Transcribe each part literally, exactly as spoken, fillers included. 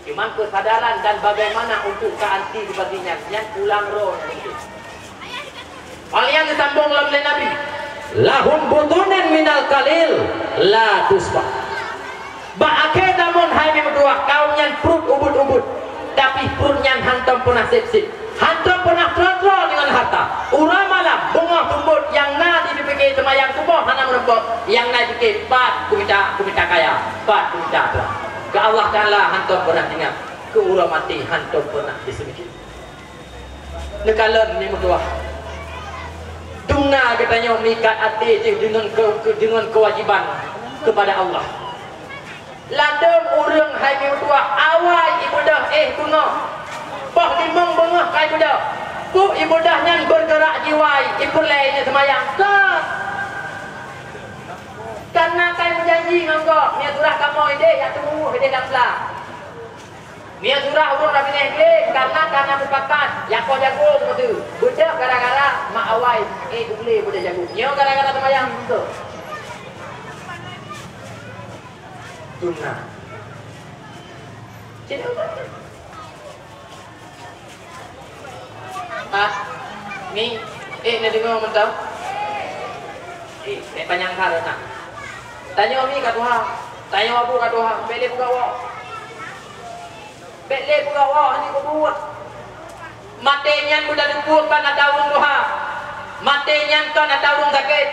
Cuman kesadaran dan bagaimana untuk ka anti seperti nyan, nyan pulang roh nyan. Hal nyang geusambong lom lé Nabi, "Lahum butunun minal qalil la tusba." Bak akhé zaman hai mi meutuwah, kaum nyan pruet ubit-ubit, tapi pruet nyan hántom peunah sép-sép. Hántom peunah troe-troe deungon harta. Uroe malam, beungoh seumeubeuet, nyang na jipike seumayang suboh hana meurumpok, nyang na jipike, "Pat kumita, kumita kaya, pat kumita harta." Keu Allah Taala hántom peunah teuingat, keu uroe maté hántom peunah jiseumike. Neukalon mi meutuwah. Dum na geutanyoe meuikat até jih deungon ke-, ke-, deungon keuwajiban keupada Allah. Ladôm ureuëng hai mi meutuwah awai ibadah éh beungoh. Poh limong beungoh ka ibadah. Peue ibadah nyan beugeurak jiwai, ipeureulée nyan seumayang. Ka. Karena kai meujanji ngon gob, nyan surah kamoe idéh, jak teumeuweuh idéh lam sla. Nyan surah ureuëng Rabinéh glé, karena, karena mupakat, jak poh jagong meuteu. Beudôh gara-gara mak awai, éh, glé beudôh jagong. Nyoe gara-gara seumayang, beutôi. Sunnah. Cit. Ah, mi, éh, neudeungoe mantong? Éh, éh, panyang that na. Tanyoe mi ka tuha, tanyoe abu ka tuha, bék lé peugah woe. Bék lé peugah woe, hana kubuet. Maté nyan beudôh teupeu kon ata ureuëng tuha. Maté nyan kon ata ureuëng sakét.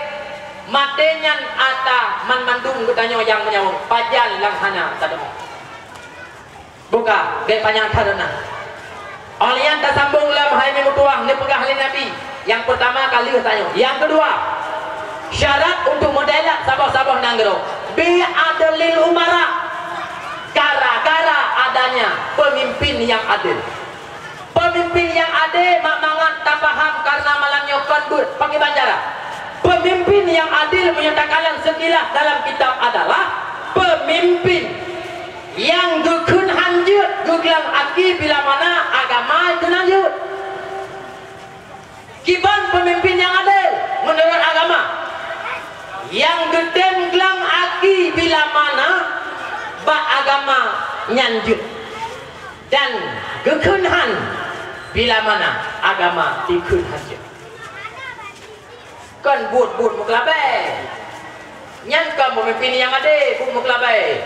Maté nyan ata banmandum geutanyoe nyang meunyawöng, pajan lam hana tadeungoe. Buka, bék panyang that na. Óh lheueh nyan tasambong lom hai mi meutuwah neupeugah lé Nabi. Nyang peurtama ka lheueh tanyoe. Nyang keudua, syarat untuk meudalat saboh-saboh nanggroe, bi adlil umara, gara-gara adanya pemimpin nyang adil. Pemimpin nyang adé mak mangat tapaham, karena malam nyoe kon beuet pakriban cara. Pemimpin nyang adil meunyoe takalon seukilas dalam kitab adalah pemimpin nyang geukheun hanjeuet, geukheun aki bila mana agama kheun hanjeuet. Kiban pemimpin nyang adé meunurot agama, nyang geutem glang aki bila mana bak agama nyan jeuet. Dan geukheun han bila mana agama dikheun han jeuet. Kon buet-buet meukeulabée. Nyan kon peumimpin nyang adé, buet meukeulabée.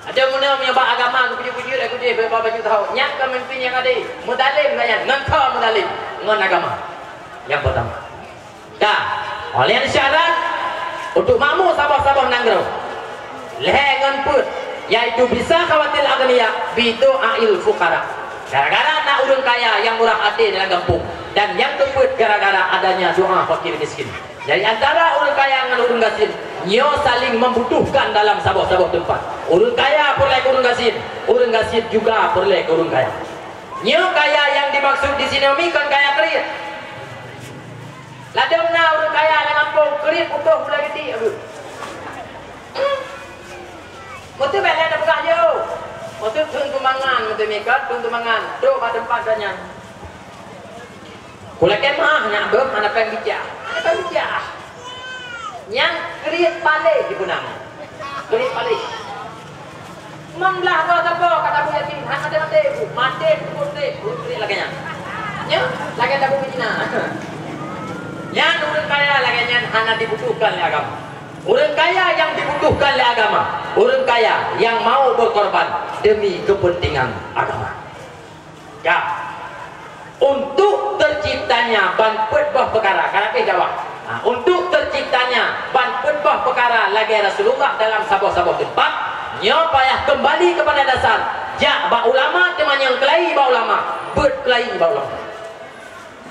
Ada guna meunyoe bak agama geupeujeuet-peujeuet, aku jih bak baju tahu. Nyan kon peumimpin nyang adé. Meudalim nyan, ngon keu meudalim ngon agama. Nyang pertama. Ka, óh lheueh syarat untuk makmu saboh-saboh nanggroe. Lhée ngon peuet, yaitu bisa khawatil aghnia bi du'ail fuqara. Gara-gara na ureuëng kaya nyang murah até dalam gampông, dan nyang keupeuet gara-gara adanya doa fakir miskin. Jadi antara ureuëng kaya ngon ureuëng gasien, nyoe saling membutuhkan dalam saboh-saboh teumpat. Ureuëng kaya peureulée keu ureuëng gasien, ureuëng gasien juga peureulée keu ureuëng kaya. Nyoe kaya nyang dimaksud di sinoe mi kon kaya kriet. Ladôm na ureuëng kaya lam gampông kriet putôh gula geuti, aduh. Meuteubiet lé tapeugah jih. Meuteubiet thon keumangan, meuteubiet mikat thon keumangan. Trok bak teumpat gobnyan. Kulakée meu'ah nyak beuh hana péng bijah. Hana péng bijah. Nyang kriet paléh jipeunang. Kriet paléh. Limong blaih droe sapo ka tabu yatim, hana maté-maté, bu, maté peuteuk, bu, kriet lagée nyan. Nyoe, lagée tabu keu Cina. Nyan ureuëng kaya lagée nyan hana dibutuhkan lé agama. Ureuëng kaya nyang dibutuhkan lé agama, ureuëng kaya nyang mau berkorban demi kepentingan agama. Ya. Untuk terciptanya ban peuet boh peukara, ka habéh dakwah. Ha, untuk terciptanya ban peuet boh peukara lagée Rasulullah dalam saboh-saboh teumpat, nyoe payah keumbali keupada dasar, jak bak ulama, teumanyong keulayi bak ulama, beuet keulayi bak ulama.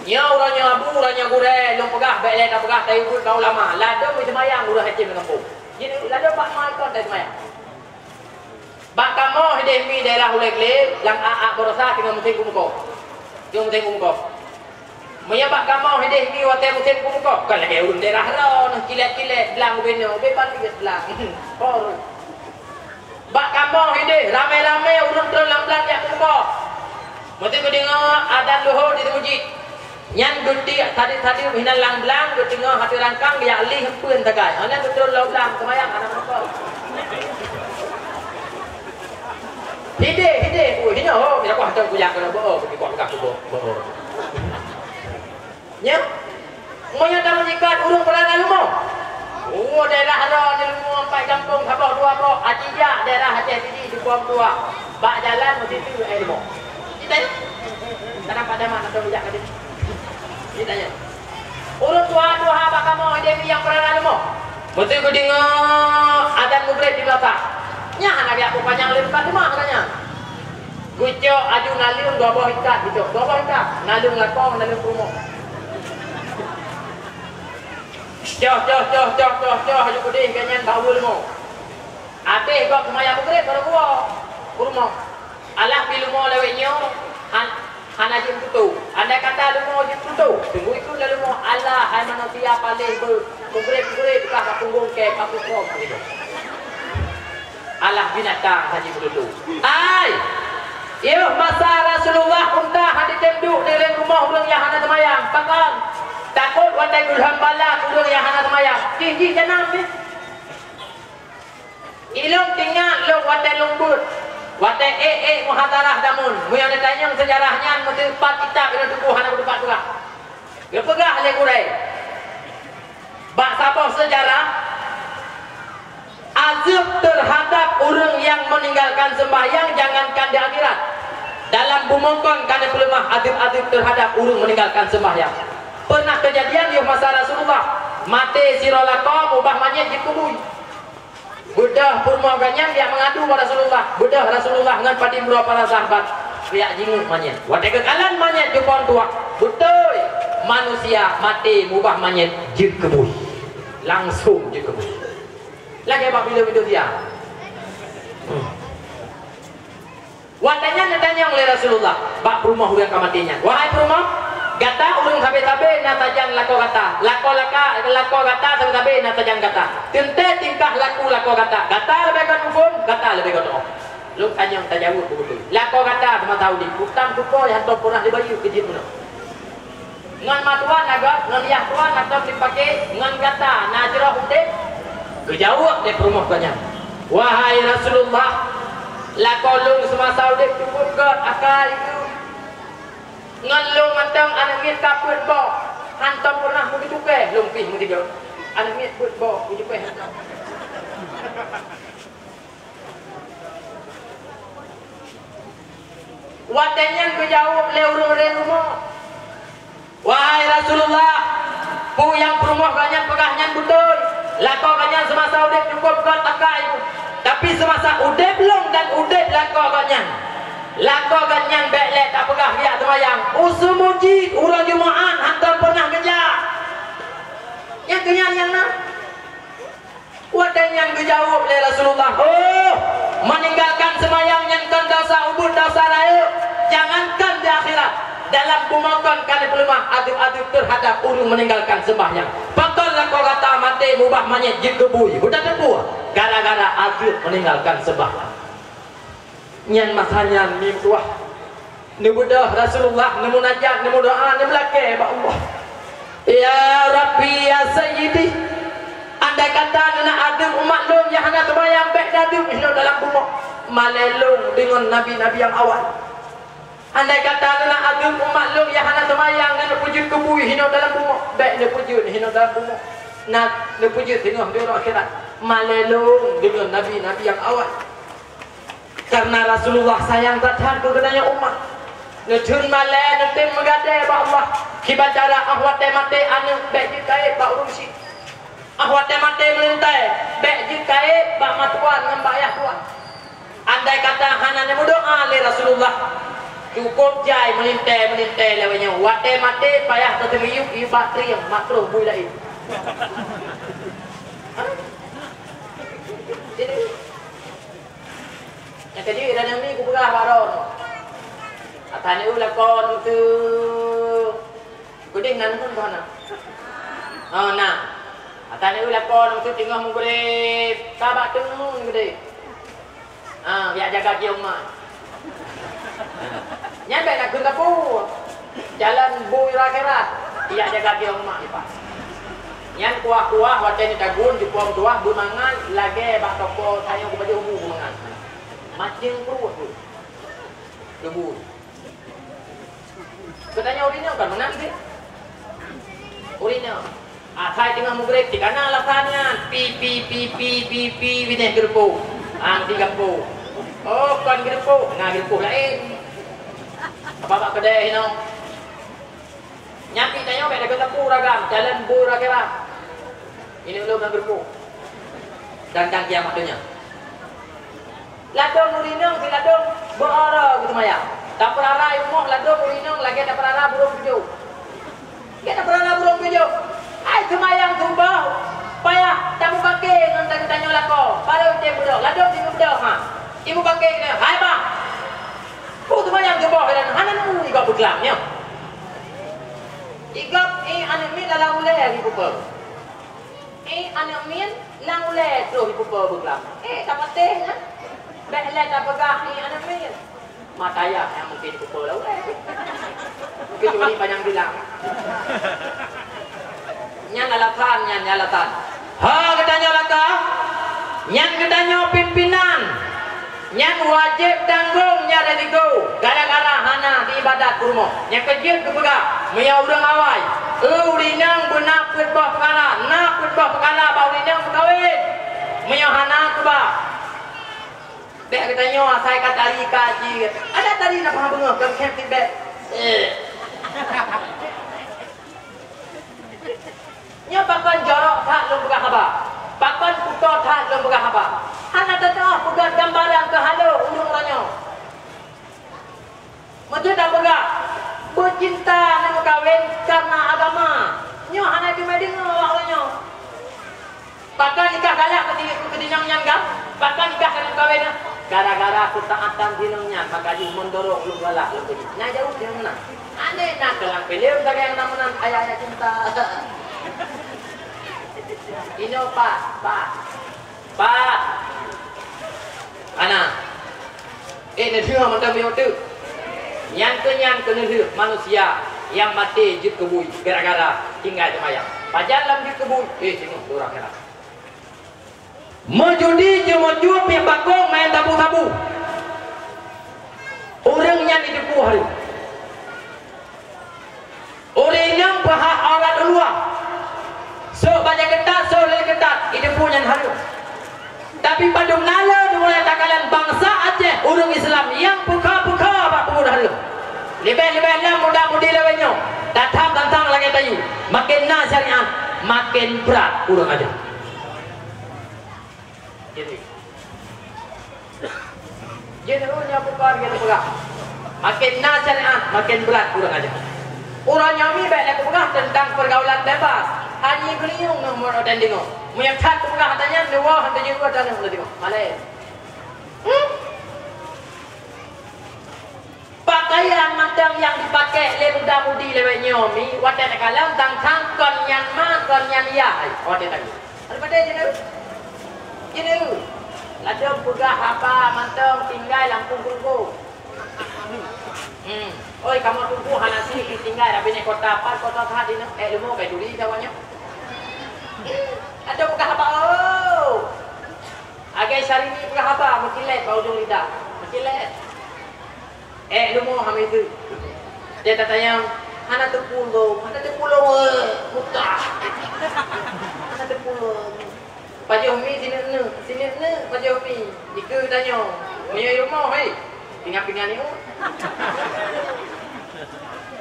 Nyoe uroe nyoe abu, uroe nyoe gurée, lôn peugah bék lé tapeugah tayue beuet bak ulama, ladôm seumayang ureuëng hacém lam gampông. Jadi ladôm bak ma ikon tayue seumayang. Bak kamoe hidéh mi daerah Ulée Glé, lam a-a baroesa teungoh musém peumukoh. Teungoh musém peumukoh. Meunyoe bak kamoe hidéh mi watée musém peumukoh, kon lagée ureuëng daerah droeneuh, cilét-cilét, blang ubé nyoe, ubé ban liget blang. Por. Bak kamoe hidéh ramé-ramé ureuëng treun lam blang jak peumukoh. Meusé geudeungoe adan luhô di meuseujid. Nyan geutiek tadi-tadi meuhinan lam blang, geuteungoh hati rangkang, geujak lih empeuen sagai. Hana geutron lam blang, seumayang hana meurumpok. Hideh, hideh, oh, hinoe, oh, bila kuah tong kujak kena bo, oh, kupi kuah peugah kubo, bo. Nyo, meunyoe tameujikat ureueng peurana leumo. Oh, daerah droe ni leumo, empat gampông, saboh dua boh, aci jak daerah Aceh Pidie, di Pom Tuak. Bak jalan meusitu, eh, leumo. Kita ya? Kadang pada mana tahu jak tadi. Kita ya. Ureueng tuha-tuha bak kamoe, hideh nyang peurana leumo. Meuseu geudeungoe azan Maghrib di beulakang. Nyan hana geujak peupanyang lé buka teuma katanya. Geucok aju naleueng dua boh ikat, geucok dua boh ikat. Naleueng lakoe, naleueng peurumoh. Coh, coh, coh, coh, coh, coh, aju keudeh gobnyan bak ueh leumo. Abéh gob seumayang Maghrib baru geuwoe u rumoh. Alah pih leumo lawét nyoe han-, hana jeuet meututoe. Andai kata leumo jeuet meututoe, teungku ikut lé leumo, "Alah, hai manusia paléh beuet, Maghrib-Maghrib ka bak punggong kèe, bak pukon." Alah binatang hana jeuet meututoe. Ai! Yoh masa Rasulullah unta hana jitem duek di rumoh ureueng nyang hana seumayang. Pakon? Takot watèe geulham bala keu ureueng nyang hana seumayang. Jih-jih janam jih. Ilôn teuingat lôn watèe lôn beuet, watèe ék-ék muhadharah damun, meunyoe neutanyong seujarah nyan meuteupat kitab ilôn tuboh hana beuteupat peugah. Geupeugah lé gurèe, bak saboh seujarah, azeueb teuhadab ureueng nyang meuninggalkan seumbahyang jangankan di akhirat. Dalam bumoe kon ka neupeuleumah azeueb-azeueb teuhadab ureueng meuninggalkan seumbahyang. Peunah keujadian yoh masa Rasulullah, maté sidroe lakoe mubah manyét jikeubui. Beudôh peurumoh gobnyan jak meungadu bak Rasulullah. Beudôh Rasulullah ngon padum droe para sahabat jak jingeuet manyét. Watèe geukalon manyét di Pom Tuak, beutôi manusia maté mubah manyét jeuet keubui. Langsong jeuet keubui. Lagèe bak bileu-bileu siang. Hmm. Watèe nyan neutanyong lé Rasulullah bak peurumoh ureueng ka maté nyan, "Wahai peurumoh, gata ureueng sabe-sabe na sajan lakoe gata, lakoe laka-, lakoe gata sabe-sabe na sajan gata. Teuntèe tingkah laku lakoe gata, gata leubeh kon muphom, gata leubeh kon teu'oh." Lôn tanyong tajaweueb beutôi. Lakoe gata seumasa udép, utang tukoe hantom peunah jibayeue keu jeuet meunoe. Ngon matuan na gob, ngon yah tuan hantom jipaké, ngon gata na jroh udép? Geujaweueb lé peurumoh gobnyan, "Wahai Rasulullah, lakoe lôn seumasa udép cukôp göt akai geuh. Ngon lôn mantong aneuk miet ka peuet boh, hantom peunah meucukéh lôn pih meusigoe. Aneuk miet peuet boh, meucukéh hantom." Watèe nyan geujaweueb lé ureueng-ureueng rumoh, "Wahai Rasulullah, peue nyang peurumoh gobnyan peugah nyan beutôi. Lakoe gobnyan seumasa udép cukôp göt akai geuh. Tapi seumasa udép lôn dan udép lakoe gobnyan, lakoe gobnyan bèk lé tapeugah geujak seumayang. Usu mujid uroe Jumat hantom peunah geujak." Nyang keu nyan nyang na. Watèe nyan geujaweueb lé Rasulullah, "Oh, meuninggalkan seumayang nyan kon desya ubeut, desya rayeuk, jangankan di akhirat, dalam bumoe kon ka neupeuleumah azeueb-azeueb teuhadab ureueng meuninggalkan seumayang. Pakon lakoe gata maté mubah manyét jeuet keubui, beuteupeue gara-gara azeueb meuninggalkan seumayang." Nyan masa nyan meutuah. Neubeudôh Rasulullah, neumunajat, neumeudoa, neumeulakèe bak Allah. "Ya Rabbi, ya Sayyidi, andai kata na azeueb umat lôn nyang hana seumayang, bèk neuazeueb hinoe dalam bumoe, malèe lôn deungon nabi-nabi nyang awai. Andai kata na azeueb umat lôn nyang hana seumayang, na neupeujeuet keubui hinoe dalam bumoe, bèk neupeujeuet hinoe dalam bumoe. Na neupeujeuet teungoh di uroe akhirat, malèe lôn deungon nabi-nabi nyang awai." Kareuna Rasulullah sayang that-that keu geutanyoe umat. Neutheun malèe, neutem meugadèe bak Allah. Kiban cara 'oh watèe maté aneuk bèk jeuet kayèe bak ureueng chik. 'Oh watèe maté meulintèe, bèk jeuet kayèe bak matuan ngon bak yah tuan. Andai kata hana neumeudoa lé Rasulullah, cukôp jai meulintèe-meulintèe lawét nyoe. Watèe maté payah teuteumiyueb, yue bak trieng, mak troh bui laén. Hah? Jadi, nyang keujeuet dan nyang mi kupeugah bak droeneuh. Ata neu lakoe neu teu keudeh nan pun kona. Oh, na. Ata neu lakoe neu teu teungoh meugreb, ka bak teungoh keudeh. Ah, jak jaga kiong mak. Nyan bèk na kheun sapeue. Jalan bui rot akhirat, jak jaga kiong mak ipat. Nyan kuah-kuah watèe neutagun jukông tuah beumangat lagèe bak toko tanyoe kupajoh bu beumangat. Maceueng pruet tu. Lubui. Geutanyoe ureueng inong kan meunan cit. Ureueng inong. Asai teungoh mugreb, cit kana alasan nyan. Pi, pi, pi, binèh geureupôh. Ang di gampông. Oh, kon geureupôh. Na geureupôh laén. Apa bak keudè inong? Nyan pih tanyoe bèk deungon teupeu ragam, jalan beuragam. Ini ulôn na geureupôh. Dan, dan kiamat donya. Ladôm ureueng inong siladôm beuara geuseumayang. Tapeurara i rumoh ladôm ureueng inong lagèe tapeurara burông tujoh. Lagèe tapeurara burông tujoh. Hai seumayang suboh, payah tamupaké ngon tanyoe lakoe. Barô tem beudôh, ladôm jibeudôh, ha. Imupaké keunoe, "Hai bah, peue seumayang suboh dan hana neu i gob beuklam nyoe?" I gob, i aneuk miet lam ulèe jipupa. Eh, aneuk miet lam ulèe troh jipupa beuklam. Eh, tapatéh nyan. Bèk lé tapeugah, eh, aneuk miet. Mata ayah nyang mungken jipupa lam ulèe. Keucuali panyang bilang. Nyan alasan, nyan, nyan alasan. Ha, geutanyoe laka, nyan geutanyoe pimpinan. Nyan wajéb tanggong nyan risiko gara-gara hana di ibadat peurumoh. Nyang keujeuet geupeugah, meunyoe ureueng awai, eu ureueng inong beuna peuet boh peukara, na peuet boh peukara bak ureueng inong meukawen. Meunyoe hana keubah, bèk geutanyoe asai ka tari ka jeuet. Adak tari na paham beungoh, kon khém cit bèk. Eh. Nyoe pakon jorok that lôn peugah haba. Pakon kuto that lôn peugah haba. Hana teutoh peugah gambaran keu halo ureueng uroe nyoe. Meujeuet tapeugah, beucinta ngon meukawen kareuna agama. Nyoe hana teuma deungoe awak uroe nyoe. Pakon nikah galak keu, keu inong nyan gam? Pakon nikah ngon meukawen nyan? Gara-gara keutaatan inong nyan, maka jih mendorong lôn galak lôn keu jih. Nyan jauh deungon meunan. Aneh na keulang filem sagai nyang meunan, ayah-ayah cinta. Inoe pat, pat. Pat. Ana. Eh, neudeuh mantong miyueb teuk. Nyan keuh nyan keuh neudeuh manusia nyang maté jeuet keu bui gara-gara tinggai seumayang. Pajan lam jeuet keu bui? Eh, singoh lurah keunan. Meujudi, jeumeucue, piep bakong, main sabu-sabu. Ureueng nyan jiteupeue hareuem. Ureueng inong peuhah aurat u luwa. Sôk bajèe keutat, sôk lé keutat, jiteupeue nyan hareuem. Tapi padum na lé dimulai takalon bansa Aceh, ureueng Islam nyang peukha-peukha bak peue hareuem. Leubeh-leubeh lom muda-mudi lawét nyoe, tatham tantang lagèe tayue, maken na syariat, maken brat ureueng ajoe. Jadi, jadi ureueng nyang peugah lagèe nyan peugah, maken na syariat, maken brat ureueng ajoe. Ureueng nyoe mi bèk lé kupeugah teuntang peurgaulan bebas. Hana geulinyueng ngon murit dan deungoe. Meunyoe that kupeugah ata nyan, dua hana jeuet dua taneuh lé deungoe. Malèe. Hmm? Pakaian mantong nyang jipakèk lé muda-mudi lawét nyoe mi, watèe takalon tang-tang kon nyan ma, kon nyan yah, ai, watèe takalon. Ada pada je tu? Je tu. Ladôm peugah haba mantong tinggai lam kungkung. Hmm. Oi, kamoe tuboh hana sih tinggai, tapi nyan kota pat, kota that dinoe. Eh, leumo kai turi kawan nyoe. Ada peugah haba, oh. Agai Syahrini peugah haba, meukilat bak ujong lidah. Meukilat. Eh, leumo hamiseue. Dia tatanyong, hana teupulông, hana teupulông, eh, mutah. Hana teupulông. Pajoh mi sineuk-neuk, sineuk-neuk pajoh mi. Dikeue tanyoe, meunyoe rumoh, hei, pingan-pingan ni, oh.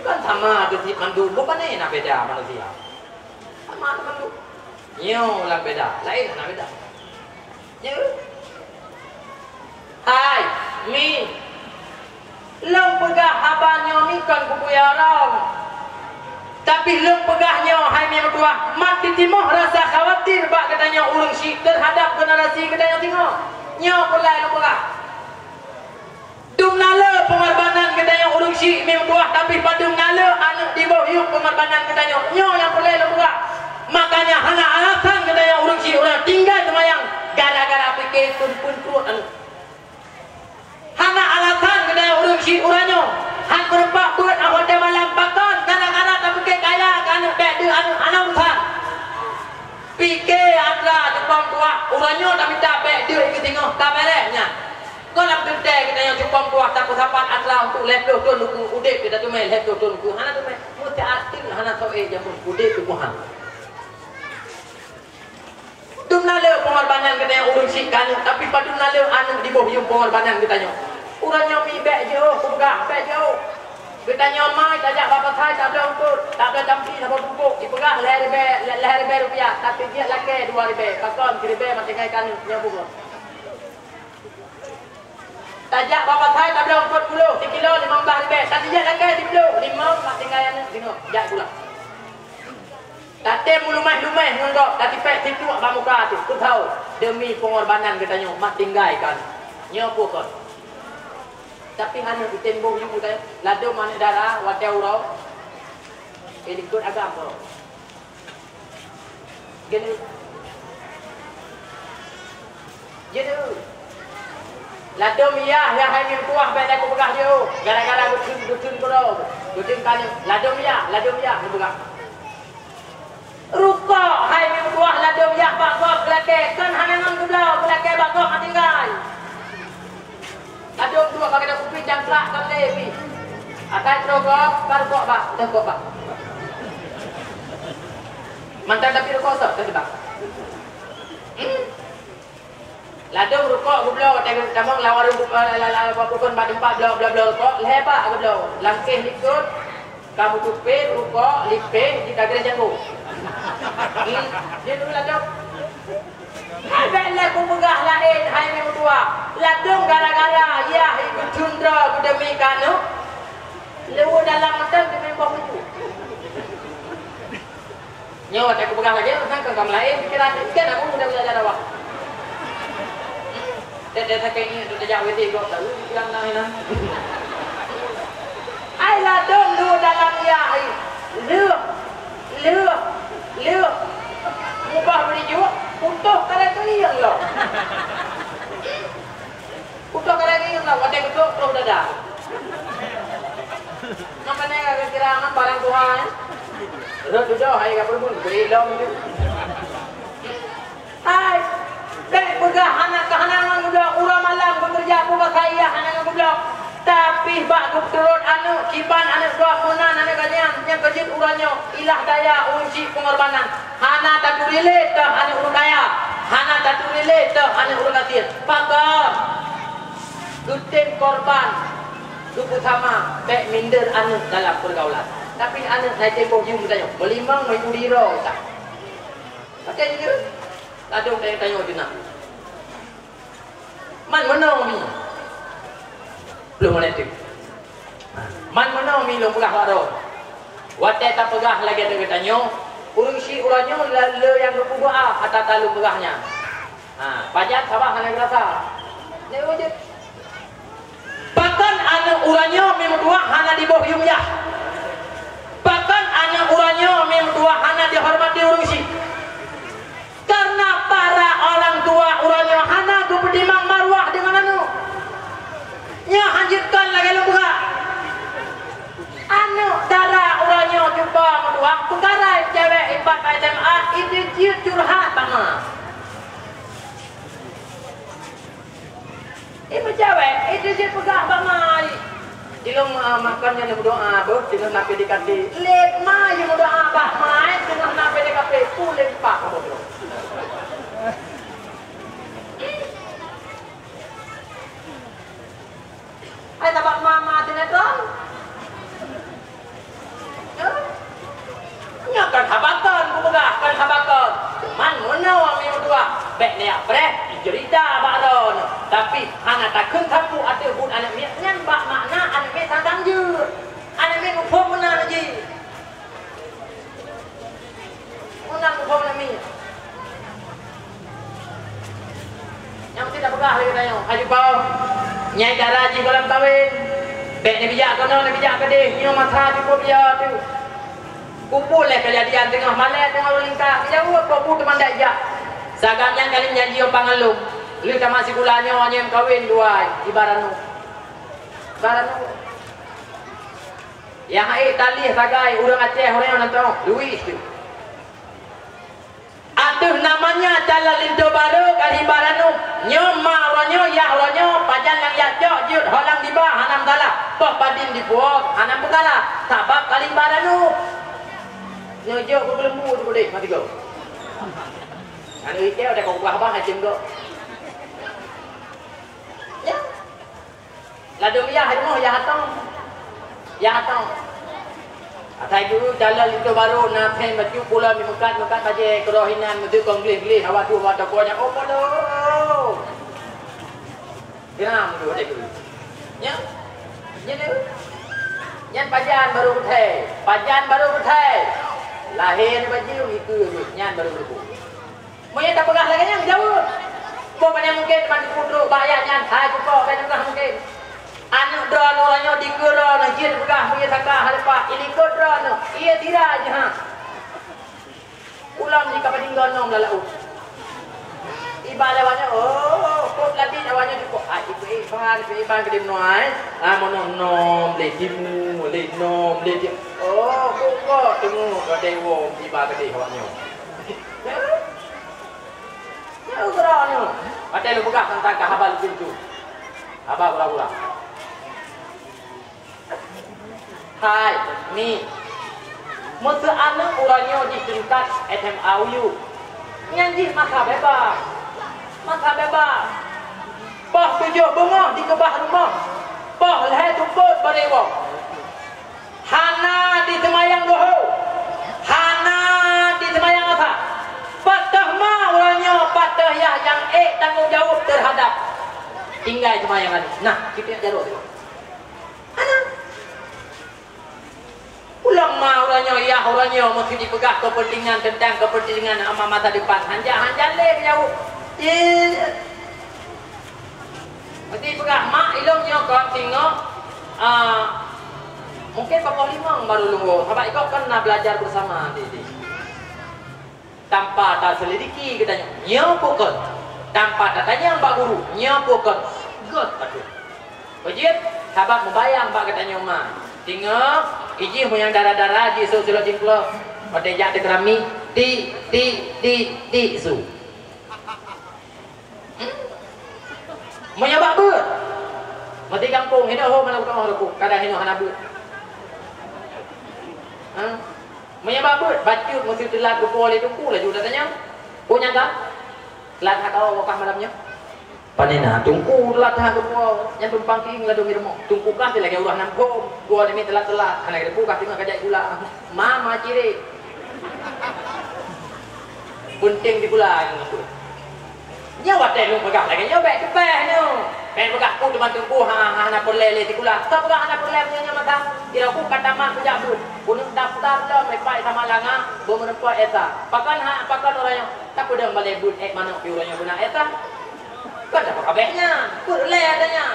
Kan sama tu cit mandum, bukan eh, na beda manusia. Sama tu mandum. Nyoe lam beda, laén na beda. Nyoe. Hai, mi. Lôn peugah haba nyoe mi kon kubuya rong. Tapi lôn peugah nyoe, hai mi meutuah, mat titimoh rasa khawatir bak geutanyoe ureueng syiek teuhadap generasi geutanyoe singoh. Nyoe peulai lôn peugah. Dum na le peungorbanan geutanyoe ureueng syiek mi meutuah, tapi padum na le aneuk jiboh yup peungorbanan geutanyoe. Nyoe nyang peulai lôn peugah. Makanya hana alasan geutanyoe ureueng syiek uroe nyoe tinggai seumayang gara-gara pike keu peuntruet aneuk. Hana alasan geutanyoe ureueng syiek uroe nyoe han meurumpok beuet watèe malam pakon gara-gara tapike kaya keu aneuk bèk deuh aneuk hana urusan. Pike atra teupông tuah uroe nyoe tamita bèk deuh keu singoh tabèrèh nyan. Kon lam Teuntèe geutanyoe cukôp kuat tapeusapat atra untuk lhèe ploh thôn luku udép, geutanyoe teumé lhèe ploh thôn luku hana teumé. Meusti até hana soe jameun udép keu Tuhan. Dum na le peungorbanan geutanyoe ureueng syiek keu aneuk, tapi padum na le aneuk diboh yuem peungorbanan geutanyoe. Uroe nyoe mi bèk jiôh, kupeugah bèk jiôh. Geutanyoe mai tajak bak pasai tabloe eungkôt, tabloe tampi saboh bungkôk, jipeugah lhèe ribèe, lhèe ribèe rupiah, tapi jeuet lakèe dua ribèe, pakon siribèe maté ngai keu aneuk nyoe bunoe. Tajak bak pasai tabloe eungkôt ploh, sikilo limong blaih ribèe, tapi jeuet lakèe siploh, limong mak tinggai aneuk singoh, jak pulang. Tatém meuluméh-luméh ngon gob, tatipék sipluek bak muka teuh, peue teuh, deumi peungorbanan geutanyoe mak tinggai keu aneuk. Nyoe peue kon. Tapi aneuk geutem boh yuem geutanyoe, ladôm aneuk dara watèe uroe, eh, likot agam uroe. Geuneuk. Jeuet. Ladôm yah, yah hai meutuah bèk lé kupeugah jeuet. Gara-gara geutheun, geutheun keudroe. Geutheun kanyang. Ladôm yah, ladôm yah, kupeugah. Rukok hai meutuah ladôm yah bak gob geulakèe. Kan hana ngon geubloe, geulakèe bak gob matinggai. Ladôm dua bak gata kupi cangklak kandé pih. Asai troe gob, ka rukok bak, rukok bak. Mantong tapi rukok sot, tapi bak. Hmm? Ladôm rukok geubloe, watèe tamong lawan rukok, eh, la, la, la, bak bukon bak teumpat bloe, bloe, bloe rukok, lhèe bak geubloe. Langkéh likot, ka meutupét, rukok, lipéh, di tagreh janggong. Hmm, dia dulu ladôm. Hai bèk lé kupeugah laén, hai meutuah. Ladôm gara-gara yah i geucundra geudeumi kanu. Leuweue dalam mantong teumeumbah meujeuet. Nyoe watèe kupeugah lagèe nyan, kan ka meulaén pikiran, kan aku udah belajar awak. Teuh, teuh, sakét ngieng, teuh, tajak W C gob, tahu pikiran na inan. Ai ladôm leuh dalam yah ai. Leuh, leuh, leuh. Mubah beurijôk, putôh ka lheueh teuieng lom. Putôh ka lheueh teuieng lom, watèe geutrôk, trôk dada. Nang pane ka kira aman barang tuha, eh. Rhot dudoe hai ka peurumun, bri lom tu. Hai, bèk peugah hana, ka hana ngon udoe, uroe malam beukeureuja peue masa iya hana ngon geubloe. Tapi bak geuturot aneuk, kiban aneuk gob meunan aneuk gobnyan nyang keu jeuet uroe nyoe, ilah daya ureueng syiek peungorbanan. Hana taturi lé teuh aneuk ureueng kaya, hana taturi lé teuh aneuk ureueng gasien. Pakon? Geutem korban, geupeusama bèk minder aneuk dalam peurgaulan. Tapi aneuk na jitem boh yuem geutanyoe, meulimong, meujudi droe, Ustaz. Pakai jih, ladôm tanyoe-tanyoe jeunah. Man meunoe mi. Lôn mulai tu. Man meunoe mi lôn peugah bak droe. Watèe tapeugah lagèe nyan geutanyoe, ureueng syiek uroe nyoe le, le nyang geupeubuet ah, ata talôn peugah nyan. Ha, pajan sabab hana geurasa. Nyoe jeuet. Pakon aneuk uroe nyoe mi meutuah hana diboh yuem yah? Pakon aneuk uroe nyoe mi meutuah hana dihormati ureueng syiek? Karena para orang tua uroe nyoe hana geupeutimang maruah deungon aneuk. Nyoe hanjeuet kon lagèe lôn peugah. Aneuk dara uroe nyoe cuba meutuah, peukara cewek ipat S M A, itu jeuet curhat bak ma. Eh, meucawét, eh, jih peugah bak ma, "Ilôn, ah, makan nyan meudoa beuh, deungon na P D K P." Lé ma, jih meudoa bak ma, eh, deungon na P D K P, puléh pak kamoe tu. Hai tabak ma, ma sinetron. Nyoe kan haba kon, kupeugah kan haba kon. Cuman meunoe mi meutuah, bèk neujak preh, jiceurita bak droeneuh. Tapi hana takheun sapeue ateueh buet aneuk miet nyan bak makna aneuk miet santang jeuet. Aneuk miet muphom meunan jih. Meunan muphom aneuk miet. Nyang meusti tapeugah lé geutanyoe, hai jumpa. Nyai dara jih goh lom kawen. Bèk neubijak keunoe, neubijak keudeh, nyoe masa jipeubiya teuh. Kupeue lé keujadian teungoh malèe, teungoh lôn lingka, geujaweueb, peue teuma ndak jak. Sagan nyan ka lheueh nyan jiyue pangan lôn. Lheueh tamat sikula nyoe, nyoe meukawen dua, di Barano. Barano. Nyang ék talèh sagai ureueng Aceh, ureueng nyan teuh, Luis teuh. Ateueh namanya calon linto barô ka hiba ranup. Nyoe ma uroe nyoe, yah uroe nyoe, pajan nyang jak cok, Bah padin dipuwoe hana peukara, sabab kali ibadah nu. Nyoe jok keu geuleumbu tu boleh mati go. Anu ikeu ada kau bah bah macam go. Ya. Ladom yah rumoh yah atong. Yah atong. Asai guru jalan itu baru na pen bacut pula mi meukat-meukat bajée keroh inan meuteukong gleh-gleh awak tu awak toko nya oh polo. Geram tu ada guru. Nya. Nya tu. Nyan pajan baru beuthai. Pajan baru beuthai. Lahé baju itu nyan baru beuthai. Meunyoe tapeugah lagée nyan, jaweueb. Boh banyak mungkin teuma teupeu trok bak ayat nyan, hai cukok, banyak mungkin. Aneuk droeneuh uroe nyoe dikeue droeneuh jeuet peugah meunyoe saka haleupah, ilikot droeneuh, ié sira jih ha. Ulôn jih ka padinggoe nyoe lam laôt. Iba lé awaknyoe, oh, kok lati awaknyoe cukok. Ah, ibu iban, ibu iban keudeh meunoe, eh. Ah, meunoe nom, lé timu, lé nom, lé timu. Oh, kok, kok, timu, ka dewo, iba keudeh awaknyoe. Ya, uroe nyoe. Watée lôn peugah teuntang keu haba leucue-leucue. Haba gura-gura. Hai, mi. Meuseu aneuk uroe nyoe jih tingkat S M A U. Nyan jih masa bebas. Masa bebas. Poh tujoh beungoh dikeubah rumoh. Poh lhée seupôt baré woe. Hana diseumayang duhô, hana diseumayang asa. Pat teuh ma uroe nyoe, pat teuh yah nyang ék tanggong jaweueb teuhadab tinggai seumayang nyan. Nah, kiban jaroe nyoe. Hana. Ulôn ma uroe nyoe, yah uroe nyoe meusti jipeugah keupeuntengan teuntang keupeuntengan ama masa depan. Hanja-hanja lé jaweueb. Ih. Meusti peugah, "Mak, ilôn nyoe kon singoh, ah, mungkin pakoh limong baru lôn woe, sabab ikok kan na belajar bersama di, di." Tanpa taselidiki geutanyoe, nyoe peue kon? Tanpa tatanyong bak guru, nyoe peue kon? Göt padum. Peue jeuet? Sabab mubayang bak geutanyoe ma. Singoh, ijih meunyoe dara-dara jih su silot jingklo. Watée jak teukeurami, tik, tik, tik, tik, su. Meunyoe bak beuet, meuti gampông, hinoe ho mana bukan orang ruku, kadang hinoe hana beuet. Ha? Meunyoe bak beuet, bacut meusti teulat geupo lé teungku laju datanya. Ko nyang ka? Teulat hak awak wakah malam nyoe. Pane na teungku teulat hak geupo, nyan tumpang kieng ladom di rumoh. Teungku kah lagée ureuëng nam phom, gua demi teulat-teulat, hana geupo kah teungoh kajak gula. Mama ciri. Penting di gula ngon beuet. Nyoe watée lôn peugah lagée nyoe bék teupeh nyoe. Bék peugah peue teuma teungku ha, ha, hana peureulée lé sikula. Soe peugah hana peureulée meunyoe nyoe masa? Kira ku ka tamat kujak beuet. Keuneuk daftar lom ipai sama langa beumeureumpok esa. Pakon ha, pakon uroe nyoe? Tapeudong balée beuet ék manok pi uroe nyoe beuna esa. Kon dapat kabéh nyan. Peureulée ada nyan.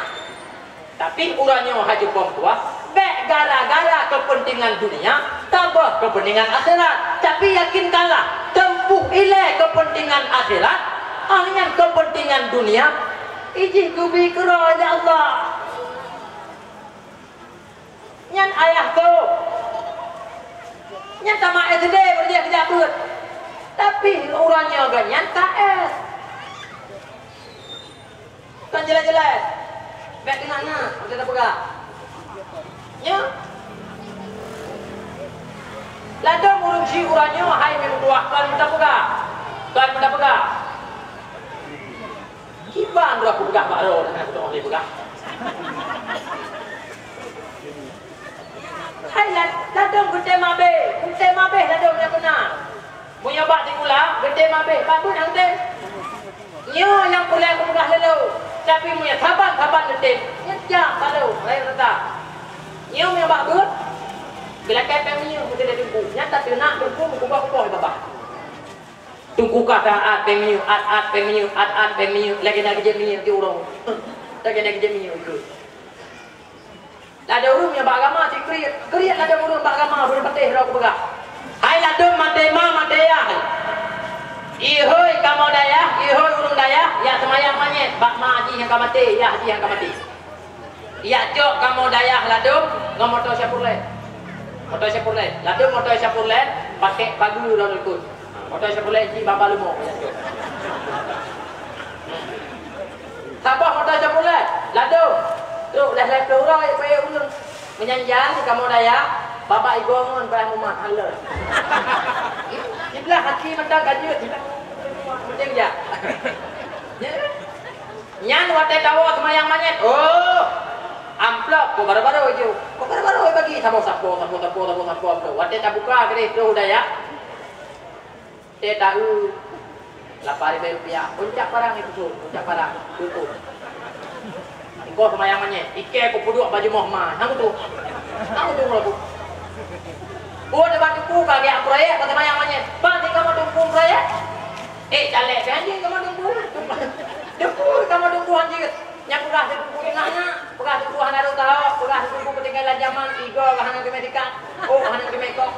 Tapi uroe nyoe haju phom puas, bék gara-gara keupeuntengan dunia, taböh keupeuntengan akhirat. Tapi yakinkanlah, teumpuh ilée keupeuntengan akhirat, ah nyan keupeuntengan dunia, ijih geubi keudroe lé Allah. Nyan ayah keuh. Nyan tamat S D, beureujeue keujak beuet. Tapi uroe nyoe geuh nyan ka S. Kan jeulaih-jeulaih. Bék teungoh na, meuteumé tapeugah. Nyoe. Ladom ureuëng syiek uroe nyoe hai meutuah kon meuteumé tapeugah. Kon meuteumé tapeugah. Kiban droe kupeugah bak droe, hana kuteumé lé peugah. Hai la-, ladom geutem abéh, geutem abéh ladom nyang beuna. Meunyoe bak sikula, geutem abéh, bak beuet hana geutem. Nyoe nyang peureulée kupeugah lé lôn, tapi meunyoe saban-saban geutem, nyan jak bak lôn, laén rasa. Nyoe meunyoe bak beuet, geulakée péng minyeuk meuteulée teungku, nyan tateunak teungku meukuboh-kuboh di babah. Teungku ka ta-at péng minyeuk, at-at péng minyeuk, at-at péng minyeuk, lagée na geujép minyeuk di uroe. Lagée na geujép minyeuk di uroe. Ladom ureuëng nyang bak agama cit kriet, kriet ladom ureuëng bak agama, ureuëng patéh droe kupeugah. Hai ladom maté ma, maté yah. Ihôi kamoe dayah, ihôi ureuëng dayah, jak seumayang manyét bak ma jih nyang ka maté, yah jih nyang ka maté. Jak cok kamoe dayah ladom ngon moto Chevrolet. Moto Chevrolet. Ladom moto Chevrolet pakék pageue droe likot. Moto Chevrolet jih baba leumo. Saboh moto Chevrolet, ladom. Trok lhèe-lhèe ploh uroe payah ulôn. Meunyan jan kamoe daya, babah igoe ngon barang umat hana lé. Siblah haki mantong ka jeuet, siblah mantong jak. Ya. Nyan watèe tawoe seumayang manyét, oh, amplop kok barô-barô jih. Kok barô-barô bagi, saboh sapo, sapo sapo, sapo sapo amplop. Watèe tabuka keudéh troh u daya. Teuh taeu lapan ribèe rupiah. Uncak parang itu, uncak parang. Tutup. Engkau semayang manyét, ikèe kau peuduek baju moh ma. Hang tu. Hang tu ngelaku. Oh, depan teungku ka geujak proyek, kau semayang manyét. Bang, tinggal mau teungku proyek. Eh, caleg kan anjing kamu teungku. Teungku, kamu teungku anjing. Nyang peugah teungku ingat-ingat, peugah teungku hana rot tahu, peugah teungku ketinggalan zaman, igo hana keumeung sikap. Oh, hana keumeung kok.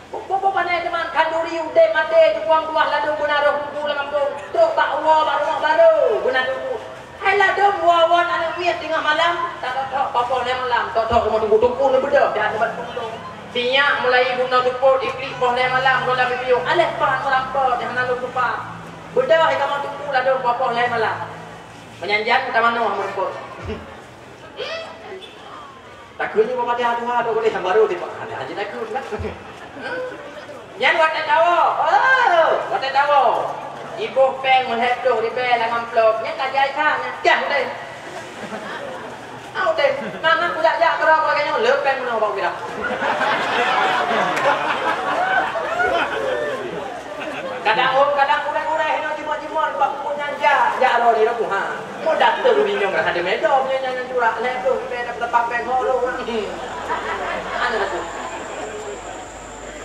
Peue-peue pané teuma khanduri udép maté, tukang tuah ladôm beuna roh teungku lam gampông. Trok bak uroe bak rumoh barô beuna teungku. Hai ladôm uroe-uroe aneuk miet teungoh malam, tatok-tok poh lhèe malam, tok-tok rumoh teungku, teungku neubeudôh dan neubat pundong. Sinyak mulai bunoe seupôt, iklik poh lhèe malam goh lam piôh, aléh pan meurampa teuh hana lôn tupa. Beudôh hai kamoe teungku ladôm poh lhèe malam. Meunyan jan tamanoh meurumpok. Takheun nyoe bak Fatihah tuha, tu boleh barô dipak. Ada aja takheun kan. Nyan watèe tawoe. Oh, watèe tawoe. Iboh péng lhèe ploh ribèe lam amplop. Nyan ka jai that nyan. Dah udeh. Ah, udeh. Nah, nah, kujak jak keudroe lagèe nyoe, le péng meunoe bak ubira. Kadang, oh, kadang gurèe-gurèe hinoe jimot-jimot bak buku nyan jak, jak roh di ruku, ha. Mau dateng di nyong rasa deungoe dom nyan, nyan, nyan curak lhèe tu, kita dapat pakai golo. Hmm. Anu tu.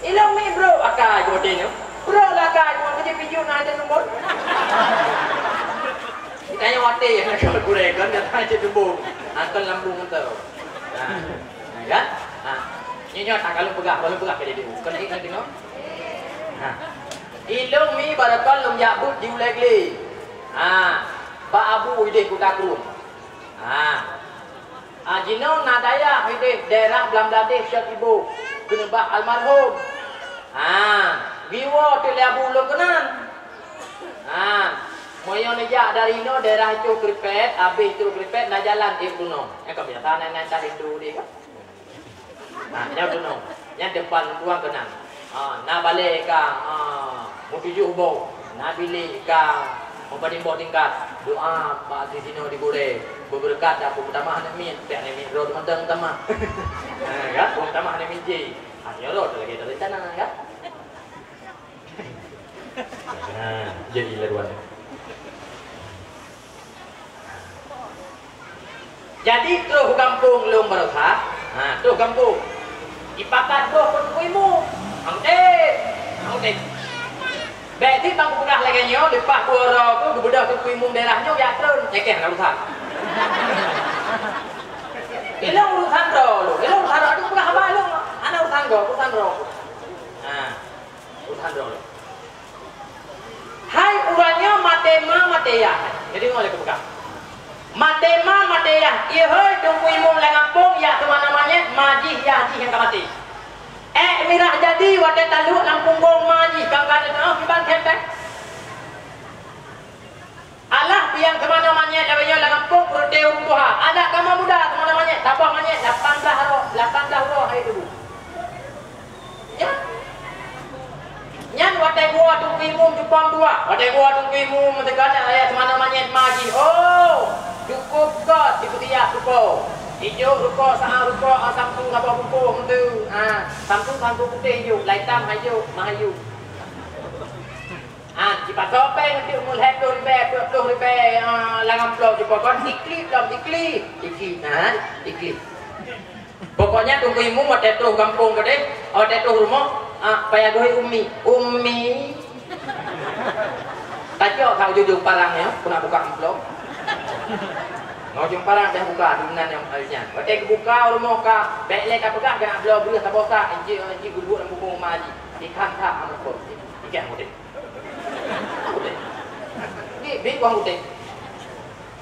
Ilong ni bro, akai gode nyo. Bro lah akai gode, jadi pijun ada nombor. Kita yang wate, gurèe kan, datang aja nombor. Angkel lambung tu. Ha. Ha, kan? Ha. Nyoe, nyoe, tak kalau peugah, kalau peugah ke dia. Bukan dia tengok. Ha. Ilong mi barakal lom jak buet di Ulèe Glé. Ha. Bak Abu idéh Kuta Krueng. Ha. Ah, jinoe na dayah idéh daerah Blangbladeh Syed Ibo. Keuneubak almarhum. Ha. Giwo tu lé Abu lôn keunan. Ha. Meunyoe neujak dari inoe daerah Icoe Kripet, abéh Icoe Kripet na jalan ék bunoe. Eh, ka biasa na, na cari tu deh, kan? Ha, nyan bunoe. Nyan depan tuan keunan. Ha, na balè ka, ha, meutujoh boh. Na bilék ka meupadum boh tingkat. Doa bak sisinoe di gurèe. Beubeureukat dak peue tamah aneuk miet. Pih aneuk miet droe mantong tamah. Ha, kan? Peue tamah aneuk miet jih. Ha, nyoe droe lagèe teurencana, kan? Ha, jadi lawan. Jadi troh gampông lôn baroesa, ha, troh gampông. Ipakat boh keu Teungku Imum. Hang udép, hang udép. Bèk cit bang kupeugah lagèe nyoe, leupah dua uroe ku geubeudôh Teungku Imum daerah nyoe jak trôn, nyang kèe hana urusan. Ilôn urusan droe lôn, ilôn urusan droe, peugah haba lôn, hana urusan gob, urusan droe. Ha. Urusan droe lôn. Hai uroe nyoe maté ma maté yah. Jadi, deungö lé kupeugah. Maté ma maté yah. Ihôi Teungku Imum lam gampông, yah teumanoe manyét, ma jih yah jih nyang ka maté. Èk mirah jadi watèe taluek lam punggong ma jih, ka ka teuteumanoe kiban khém bèk. Alah piang teumanoe manyét lagèe nyoe lam gampông, peureute ureueng tuha. Adak kamoe muda teumanoe manyét, saboh manyét lapan blah ro-, lapan blah uroe hai tuboh. Nyan. Nyan watèe geuwoe Teungku Imum cupông dua. Watèe geuwoe Teungku Imum meuteugah ayah teumanoe manyét ma jih. Oh, cukôp göt dipeusiap ruko. Ijôk ruko, sa-a ruko, ah, samsu saboh bungkôh meuteue. Ah, samsu, samsu putéh ijôk, lai tam hai jôk, meuhayu. Ah, jipasoe péng untuk meulhèe ploh ribèe, peuet ploh ribèe, ah, lam amplop jipokon, iklip lom, iklip. Iklip, ah, iklip. Pokoknya Teungku Imum watèe troh gampông keudéh, watèe troh rumoh, ah, payah geuhôi Ummi. Ummi. Tacok sa ujong-ujong parang nyoe, keuneuk buka amplop. Ngon ujong parang dah buka, di meunan nyang, eh, nyan. Watèe geubuka rumoh ka, bèk lé tapeugah keuneuk bloe breueh saboh sak, inci, inci geubuet lam bungkôh ma jih. Ikan sak amplop. Ikan udép. Ni, bi wang udép.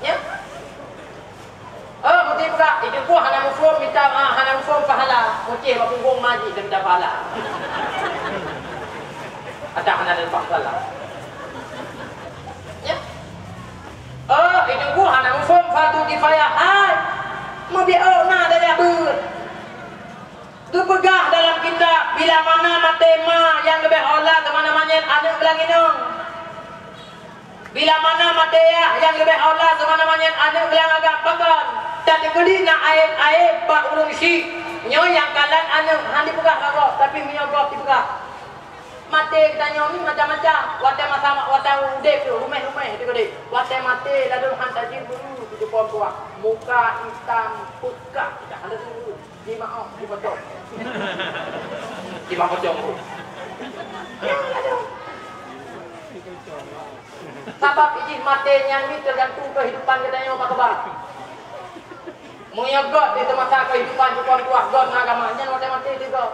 Ya? Oh, meuti peugah, itu pun hana muphom, minta, ah, hana muphom pahala. Meucéh bak punggong ma jih, minta pahala. Ada hana dapat pahala. Ya? Oh, itu pun hana muphom Di ôk na dayah beuet. Geupeugah dalam kitab, bila mana maté ma nyang leubeh aula teuma-teuma nyan aneuk beulang inong. Bila mana maté yah nyang leubeh aula teuma-teuma nyan aneuk beulang agak pakon. Tateukeudi na aéb-aéb bak ureuëng syik. Nyoe nyang kalon aneuk han jipeugah bak gob, tapi meunyoe gob jipeugah. Maté geutanyoe ni macam-macam. Watée masa, watée udeb tu, ruméh-ruméh tu keudeh. Watée maté, lalu han tajeuet bulu tu, tu pom tuah. Muka itam pekak, tak ada tu. Di maoh, di pocong. Di maoh pocong tu. Sabab ijih maté nyan ni tergantung kehidupan geutanyoe bak keubah. Meunyoe gob di masa kehidupan tu pom tuah, gob na agama, nyan watée maté tu gob.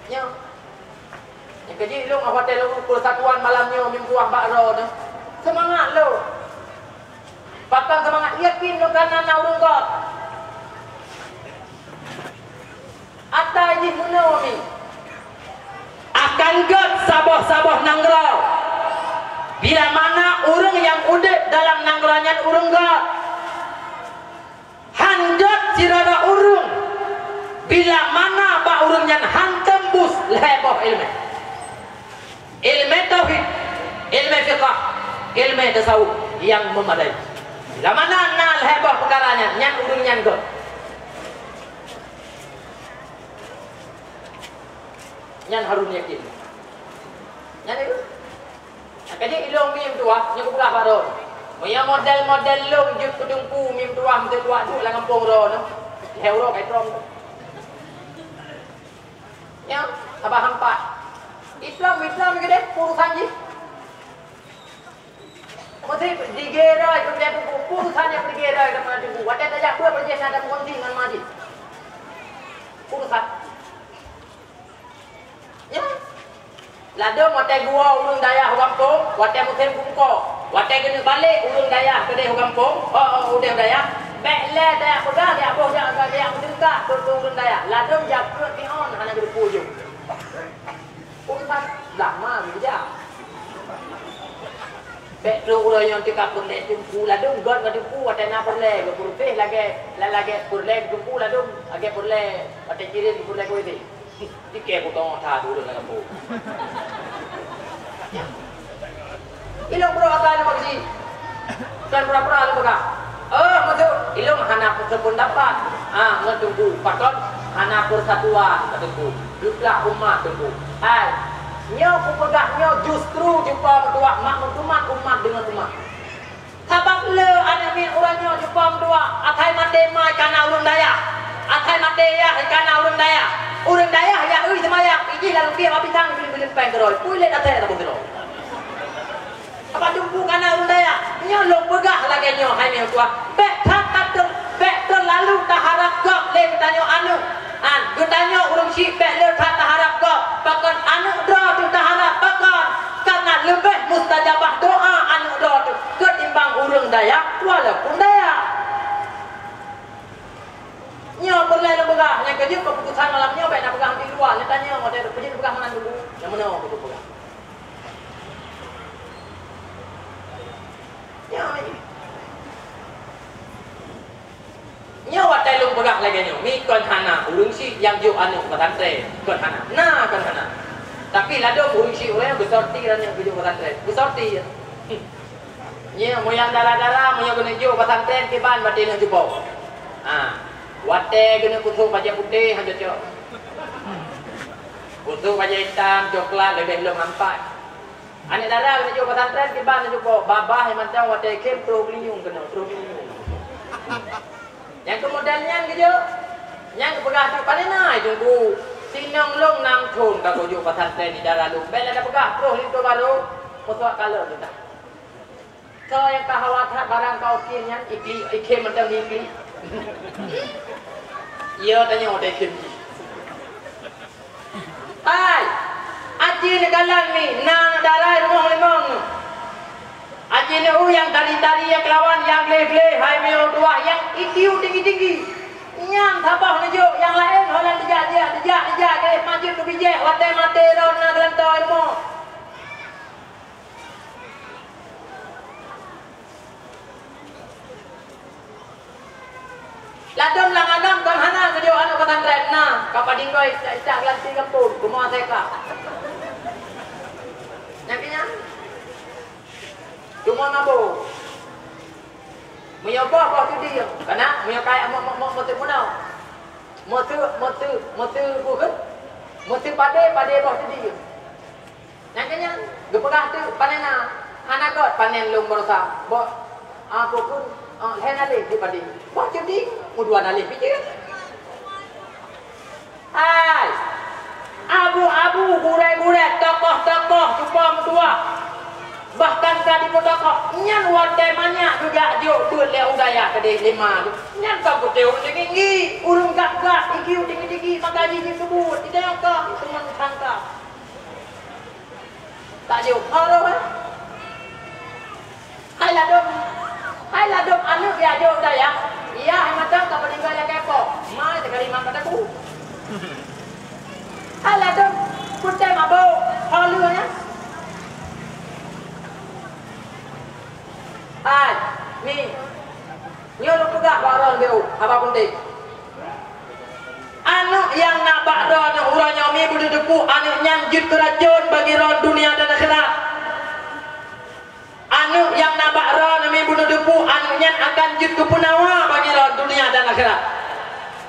Nyoe. Nyang keujih lôn, ah, watée lôn ukeue satuan malam nyoe meutuah bak droeneuh. Seumangat lôn. Pakon seumangat? Yakin lôn kana na ureuëng gob. Ata jih meunoe mi. Akan gét saboh-saboh nanggroe. Bila mana ureuëng nyang udeb dalam nanggroe nyan ureuëng gét. Han gét sidroe ureuëng bila mana bak ureuëng nyan han teumbus lhée boh iéleumé. Iéleumé tauhid, iéleumé fiqah, iéleumé tasawuf nyang meumadai. Bila mana na lhée boh peukara nyan, nyan ureuëng nyan gét. Nyan harun yakin. Nyan itu. Kajik ilong mim tuah, nyoe kupeugah bak droe. Meunyoe model-model lôn jeuet keu teungku mim tuah, meutuah duek lam gampông droe nyoe. Lhée uroe kai trom tu. Nyoe, saban hampat. Islam, Islam keudeh, urusan jih. Mesti digerai kemudian teungku, urusan nyang digerai dan teungku. Watée tajak beuet, beuet jih na dan konti ngon majih. Urusan. Ya. Ladôm watée geuwoe ureuëng dayah u gampông, watée musém bungko, watée geuneuk balek ureuëng dayah keudeh u gampông, oh, oh, udeh u dayah, bék lé dayah peugah, dayah boh, dayah, dayah meudeungka keu, keu ureuëng dayah. Ladôm jak peuet meu'on hana geuteupeue jeuem. Urusan lama geujak. Bék trok uroe nyoe teuka peureulée teungku ladôm, gét ngon teungku watée na peureulée, geupeureuseh lagée, lagée peureulée teungku ladôm, lagée peureulée watée cirien geupeureulée kueh. Tikée kutong that ureuëng lam gampông. Ilong brok ata ilong bak keuci. Bukan pura-pura lôn peugah. Oh, maksud ilong hana sependapat. Ah, ngon teungku. Pakon hana persatuan, kata teungku. Geuplah umat teungku. Hai, nyoe kupeugah nyoe justru cuba meutuah mak meutuman umat deungon umat. Sabab le aneuk miet uroe nyoe cuba meutuah, asai maté ma kana ureuëng dayah, asai maté yah kana ureuëng dayah. Ureuëng dayah yah ui seumayang, ijih lalu pih api sang bileueng-bileueng péng keudroe. Pui lé dasai ataupun keudroe. Apa teungku kana ureuëng dayah? Nyoe lôn peugah lagée nyoe, hai meutuah. Bék that, that ter-, bék teulalu taharab gob lé geutanyoe aneuk. An, geutanyoe ureuëng syik bék le that taharab gob. Pakon aneuk droe teuh taharab? Pakon? Karena leubeh mustajabah doa aneuk droe teuh ketimbang ureuëng dayah, walaupun dayah. Nyoe peureulée lôn peugah, nyang keujeuet keuputusan malam nyoe bék na peugah di luwa, neutanyoe model keujeuet peugah meunan dulu, nyang meunoe keujeuet peugah. Nyoe, nyoe watée lôn peugah lagée nyoe, mi kon hana ureuëng syik nyang jok aneuk pesantren, kon hana. Na kon hana. Tapi ladôm ureuëng syik ureuëng geusorti dan nyang geujok pesantren, geusorti. Nyoe meunyoe dara-dara meunyoe keuneuk jok pesantren kiban maté nyoe cupo. Ha, watée keuneuk putôh bajée putéh han cocok. Putôh bajée itam, coklat leubeh lom ampat. Aneuk dara keuneuk jok pesantren kiban nyoe cupo, babah nyang mantong watée khém troh geulinyueng keunoe, troh geulinyueng. Nyang keu model nyan geujok, nyang geupeugah teuk pané na, hai teungku. Sinong lôn nam thon ka kujok pesantren di dara lôn. Bék lagée peugah troh linto barô, meusuak kalon teuntang. Soe nyang ka hawa that barang kau kheun nyan, ikli, ikhém mantong di ikli. Iya tanyoe deh kheun jih. Hai, aci neukalon ni, na dara rumoh limong. Aci neu nyang tari-tari nyang keulawan nyang gleh-gleh, hai meutuah nyang I Q tinggi-tinggi. Nyang saboh neujok, nyang laén holan dijak-jak, dijak-dijak, gleh majeuet keu bijéh, watée maté droe na geulantoe rumoh. Ladôm lam agam kon hana geujok aneuk pesantren na, ka padinggoe icak-icak geulanti gampông, rumoh asai ka. Nyang keu nyan. Cuma mabök. Meunyoe boh, boh teudiem. Kana meunyoe kayèe mok, mok, mok, meuteuk meunoe. Meuteuk, meuteuk, meuteuk bukon. Meuteuk padé, padé boh teudiem. Nyang keu nyan, geupeugah teuk panen na. Hana göt panen lôn baroesa. Boh, ah, bukon, ah, lhèe nalèh di padé. Boh teudiem, meudua nalèh pijeut. Hai, abu-abu, gurèe-gurèe, tokoh-tokoh cupa meutuah, bahkan ka jipeutokoh, nyan watèe manyak geujak jok beuet lé u dayah keudéh lima. Nyan ka geuteuk ureueng tinggi-tinggi, ureueng gat-gat, I Q tinggi-tinggi, maka jih jipeubuet, jiteuka, teuma sangka. Tak jok, oh, roh, eh. Hai ladôm, hai ladôm aneuk ya jok dayah, ya hai mantong ka meuninggai lakèe po, ma teuka lima ka teupeu. Hai ladôm, putèe mabök, ho lheueh nyan. Hai, mi, nyoe lôn peugah bak droeneuh, haba peunteng. Aneuk nyang na bak droeneuh uroe nyoe mi beudeudeuk, aneuk nyan jeuet keu racôn bagi droeneuh dunia dan akhirat. Aneuk nyang na bak droeneuh mi beudeudeuk, aneuk nyan akan jeuet keu peunawa bagi droeneuh dunia dan akhirat.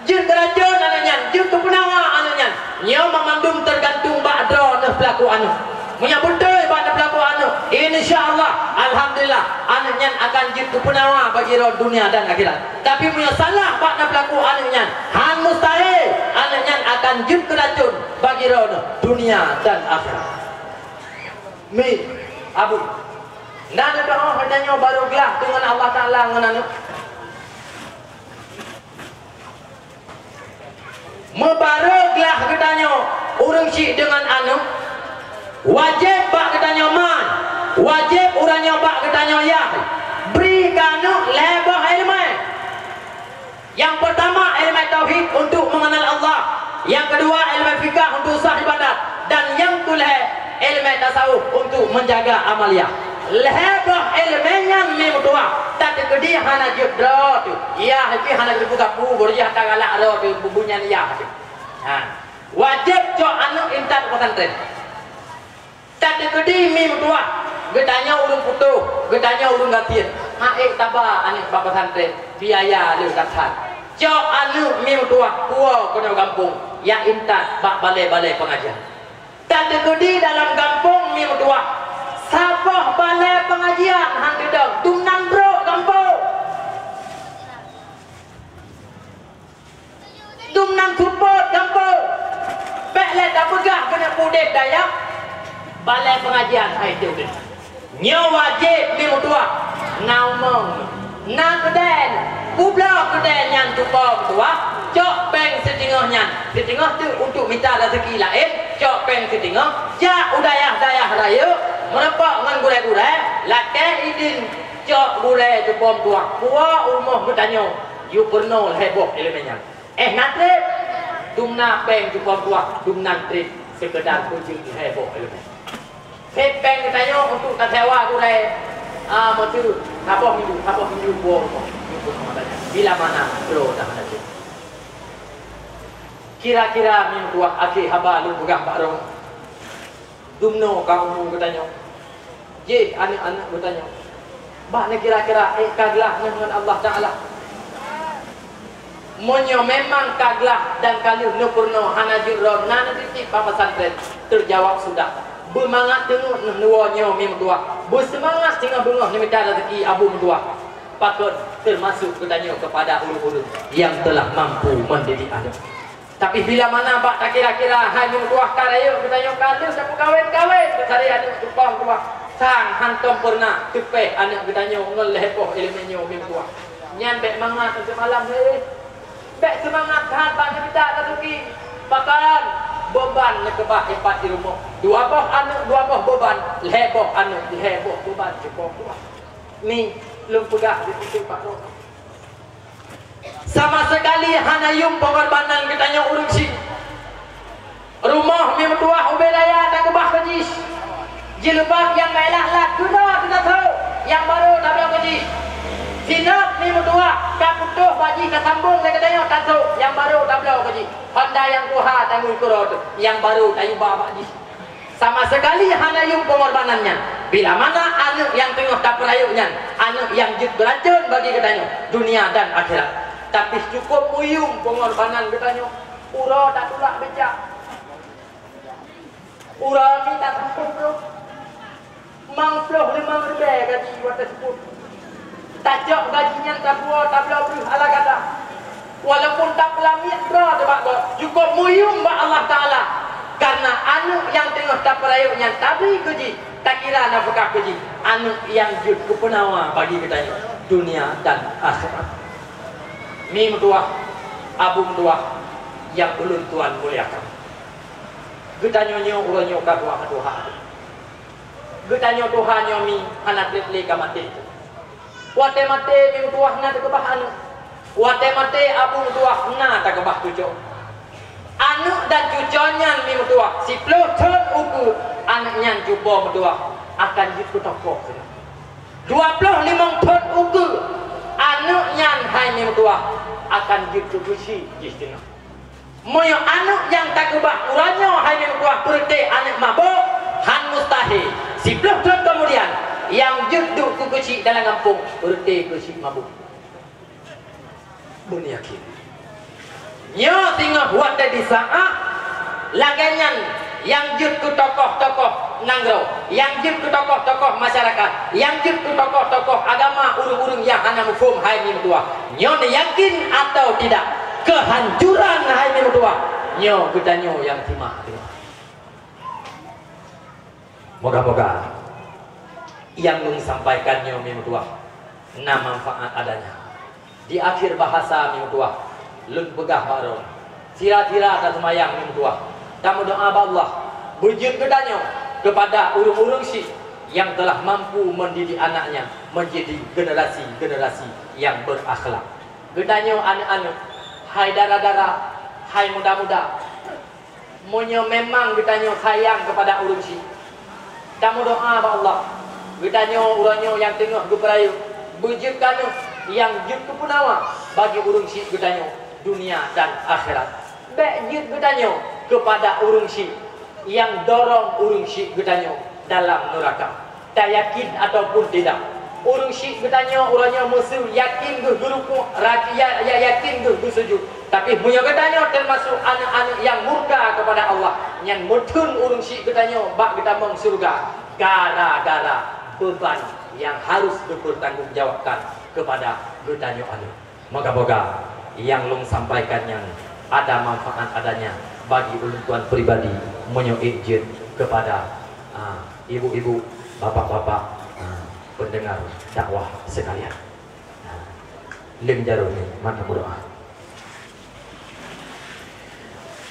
Jeuet keu racôn aneuk nyan, jeuet keu peunawa aneuk nyan. Nyoe banmandum teugantung bak droeneuh peulaku aneuk. Meunyoe beutôi bak neupeulaku aneuk, insya Allah, alhamdulillah, aneuk nyan akan jeuet keu peunawa bagi droeneuh dunia dan akhirat. Tapi meunyoe salah bak neupeulaku aneuk nyan, han mustahil aneuk nyan akan jeuet keu racôn bagi droeneuh dunia dan akhirat. Mi, abu. Na neudoa hana nyoe barô glah deungon Allah Taala ngon aneuk. Meubarô glah geutanyoe ureueng chik deungon aneuk, wajéb bak geutanyoe ma, wajéb uroe nyoe bak geutanyoe yah. Bri keu aneuk lhèe boh ileumèe. Nyang peurtama, ileumèe tauhid untuk mengenal Allah. Nyang keudua, ileumèe fikah untuk sah ibadat. Dan nyang keulhèe, ileumèe tasawuf untuk menjaga amaliah. Lhèe boh ileumèe nyan mi meutuah, tateukeudi hana jeuet droe teuh. Yah pih hana geuteupeue sapeue, bôh jih ata galak droe teuh, bubunyan yah pih. Ha. Wajéb cok aneuk intat pesantren. Tateukeudi mi meutuah, geutanyoe ureueng putôh, geutanyoe ureueng gasien. Han ék taba aneuk bak pesantren, biaya le that-that. Cok aneuk mi meutuah, puwoe keunoe gampông, jak intat bak balè-balè pengajian. Tateukeudi dalam gampông mi meutuah, saboh balè pengajian han teudong, dum nan brôk gampông. Dum nan seupôt gampông. Bèk lé tapeugah keuneuk udép dayah. Balè pengajian hai teuh udép. Nyoe wajéb mi meutuah. Na umong, na keudè, peubloe keudè nyan cupa meutuah. Cok péng siteungoh nyan, siteungoh teuk untuk mita raseuki laén. Cok péng siteungoh, jak u dayah-dayah rayeuk, meurumpok ngon gurèe-gurèe, lakèe idin cok gurèe cupa meutuah. Puwoe u rumoh geutanyoe, yue peurunoe lhèe boh ileumèe nyan. Eh, na trép! Dum na péng cupa meutuah, dum nan trép seukeudar peujeuet lhèe boh ileumèe. Trép péng geutanyoe untuk tasewa gurèe, ah, meuteuk saboh minggu, saboh minggu dua rumoh. Bila mana droe dah ada trép. Kira-kira mi meutuah akhé haba lôn peugah bak droe. Dumnoe ka umu geutanyoe. Jih aneuk-aneuk geutanyoe. Bak neukira-kira ék ka glah neuh ngon Allah Taala. Meunyoe memang ka glah dan ka lheueh neupeurunoe hana jeuet droe na neutitip bak pesantren, teujawab sudah. Beumangat teungeut neuh neuwoe nyoe mi meutuah. Beuseumangat singoh beungoh neumita raseuki abu meutuah. Pakon teumasuk geutanyoe keupada ureueng-ureueng nyang teulah mampu mendidik aneuk. Tapi bila mana bak takira-kira hai mi meutuah ka rayeuk geutanyoe ka lheueh tapeukawen-kawen, geutanyoe aneuk tupông tuah, sang hantom peureunah teupèh aneuk geutanyoe ngon lhèe boh ileumèe nyoe mi meutuah. Nyan bèk mangat teuk malam, hé. Bèk seumangat that bak neumita raseuki. Pakon? Beuban neukeubah ipat di rumoh. Dua boh aneuk, dua boh beuban. Lhèe boh aneuk, lhèe boh beuban tupông tuah. Mi, lôn peugah di sisi Pak Lôn. Sama sekali hana yuem peungorbanan geutanyoe ureueng chik. Rumoh mi meutuah ubé raya takeubah keu jih. Jilbab nyang meulat-lat keunoe teutatho nyang barô tabloe keu jih. Sinop mi meutuah ka putôh bak Tasambong lé geutanyoe tasôk nyang barô tabloe keu jih. Honda nyang tuha tangui keudroe teuh, nyang barô tayue ba bak jih. Sama sekali hana yuem peungorbanan nyan. Bila mana aneuk nyang teungoh tapeurayeuk nyan, aneuk nyang jeuet beuracon bagi geutanyoe, dunia dan akhirat. Tapi cukôp meuyuem peungorbanan geutanyoe, uroe tatulak becak. Uroe nyoe tasampôh ploh, limong ploh limong ribèe gaji watèe seupôt. Tacok gaji nyan tapuwoe tabloe breuh ala gata. Walaupun tapeulamiet droe teuh bak gob, cukôp meuyuem bak Allah Taala. Kareuna aneuk nyang teungoh tapeurayeuk nyan tabri keu jih, takira nafeukah keu jih, aneuk nyang jeuet keu peunawa bagi geutanyoe, dunia dan akhirat. Mi meutuwah, abu meutuwah, nyang ulôn tuan muliakan. Geutanyoe nyoe uroe nyoe ka tuha-tuha. Geutanyoe tuha nyoe mi hana trép lé ka maté. Watèe maté mi meutuwah na takeubah aneuk. Watèe maté abu meutuwah na takeubah cucoe. Aneuk dan cucoe nyan mi meutuwah, siploh thon ukeue aneuk nyan cupo meutuwah akan jeuet keu tokoh singoh. Dua ploh limong thon ukeue aneuk nyan hai mi meutuwah akan jeuet keu keuchik jih singoh. Meunyoe aneuk nyang takeubah uroe nyoe hai mi meutuwah peureuté aneuk mabök, han mustahil siploh thon keumudian nyang jeuet duek keu keuchik dalam gampông peureuté keuchik mabök. Beuneukah? Nyoe singoh watèe di saát lagèe nyan nyang jeuet keu tokoh-tokoh nanggroe, nyang jeuet keu tokoh-tokoh masyarakat, nyang jeuet keu tokoh-tokoh agama, ureueng-ureueng nyang hana muphom hai mi meutuwah. Nyoe yakin atau tidak, keuhancuran hai mi meutuwah, nyoe geutanyoe nyang timang. Moga-moga nyang lôn sampaikan nyoe mi meutuwah na manfaat adanya. Di akhir bahasa mi meutuwah, lôn peugah bak droe, sira-sira taseumayang mi meutuwah, tameudoa bak Allah, beujeuet geutanyoe keupada ureueng-ureueng chik nyang teulah mampu mendidik anaknya menjadi generasi-generasi yang berakhlak. Geutanyoe aneuk-aneuk, hai dara-dara, hai muda-muda, meunyoe memang geutanyoe sayang keupada ureueng chik, tameudoa bak Allah, geutanyoe uroe nyoe nyang teungoh geupeurayeuk, beujeuet keu aneuk nyang jeuet keu peunawa bagi ureueng chik geutanyoe, dunia dan akhirat. Bèk jeuet geutanyoe keupada ureueng chik nyang dorong ureueng chik geutanyoe dalam neuraka. Tayakin ataupun tidak, ureueng chik geutanyoe uroe nyoe meuseu yakin geuh geurukuk, ra-, ya-, ya-, yakin geuh geusujut. Tapi meunyoe geutanyoe teumasuk aneuk-aneuk nyang murka keupada Allah, nyan meutheun ureueng chik geutanyoe bak geutamong syeuruga gara-gara beuban nyang harôh geupeurtanggong jawabkan keupada geutanyoe aneuk. Moga-moga nyang lôn sampaikan nyan ada manfaat adanya bagi ulôn tuan pribadi meunyoe ék jeuet keupada, ah, ibu-ibu, bapak-bapak, ah, pendengar dakwah sekalian. Ah, lem jaroe nyoe, mari meudoa.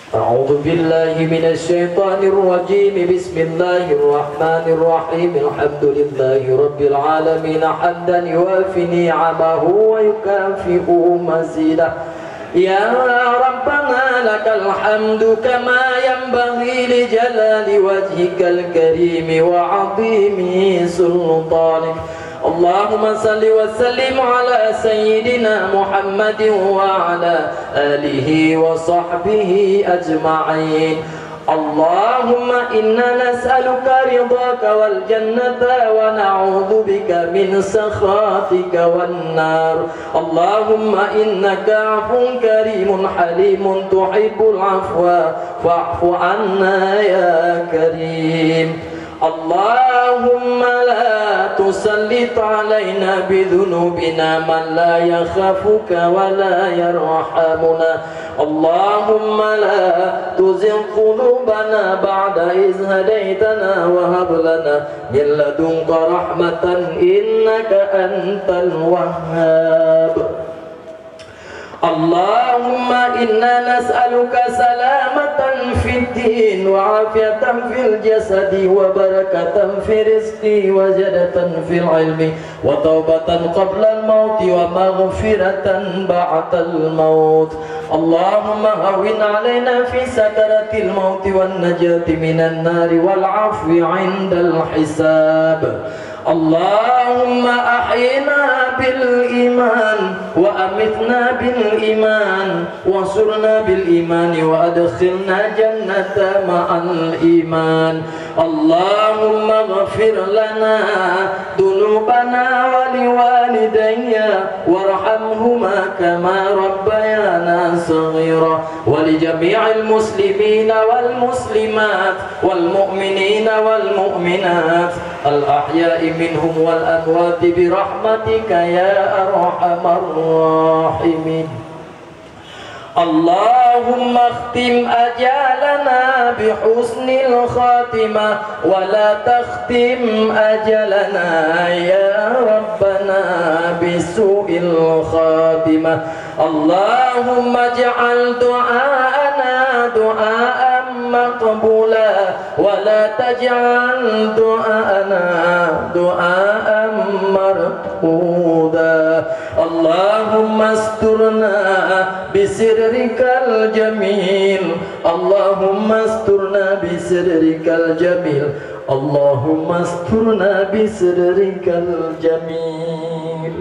أعوذ بالله من الشيطان الرجيم. بسم الله الرحمن الرحيم. الحمد لله رب العالمين، حمدا يوافي نعمه ويكافئ مزيده. يا ربنا لك الحمد كما ينبغي لجلال وجهك الكريم وعظيم سلطانك. اللهم صل وسلم على سيدنا محمد وعلى آله وصحبه أجمعين. اللهم إنا نسألك رضاك والجنة ونعوذ بك من سخطك والنار. اللهم إنك عفو كريم حليم تحب العفو فاعف عنا يا كريم. اللهم لا تسلط علينا بذنوبنا من لا يخافك ولا يرحمنا. اللهم لا تزغ قلوبنا بعد إذ هديتنا وهب لنا من لدنك رحمة إنك أنت الوهاب. اللهم إنا نسألك سلامة في الدين وعافية في الجسد وبركة في الرزق وزيادة في العلم وتوبة قبل الموت ومغفرة بعد الموت. اللهم هون علينا في سكرات الموت والنجاة من النار والعفو عند الحساب. اللهم أحينا بالإيمان وأمتنا بالإيمان وانصرنا بالإيمان وأدخلنا الجنة مع الإيمان. اللهم اغفر لنا ذنوبنا ولوالدينا وارحمهما كما ربيانا صغيرا، ولجميع المسلمين والمسلمات والمؤمنين والمؤمنات الأحياء منهم والأموات برحمتك يا أرحم الراحمين. اللهم اختم أجالنا بحسن الخاتمة، ولا تختم أجلنا يا ربنا بسوء الخاتمة. اللهم اجعل دعاءنا دعاء مقبولا، ولا تجعل دعاءنا دعاء مرفوضا. اللهم استرنا بسترك الجميل. اللهم استرنا بسترك الجميل. اللهم استرنا بسترك الجميل.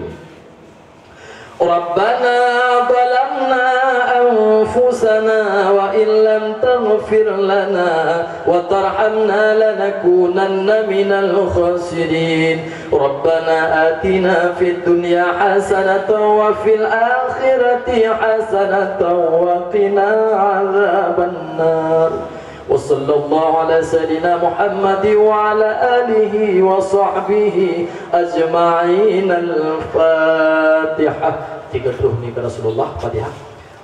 ربنا ظلمنا أنفسنا وإن لم تغفر لنا وترحمنا لنكونن من الخاسرين. ربنا آتنا في الدنيا حسنة وفي الآخرة حسنة وقنا عذاب النار. وصلى الله على سيدنا محمد وعلى آله وصحبه أجمعين. الفاتحة. Tiga puluh ni ke Rasulullah, Fatihah.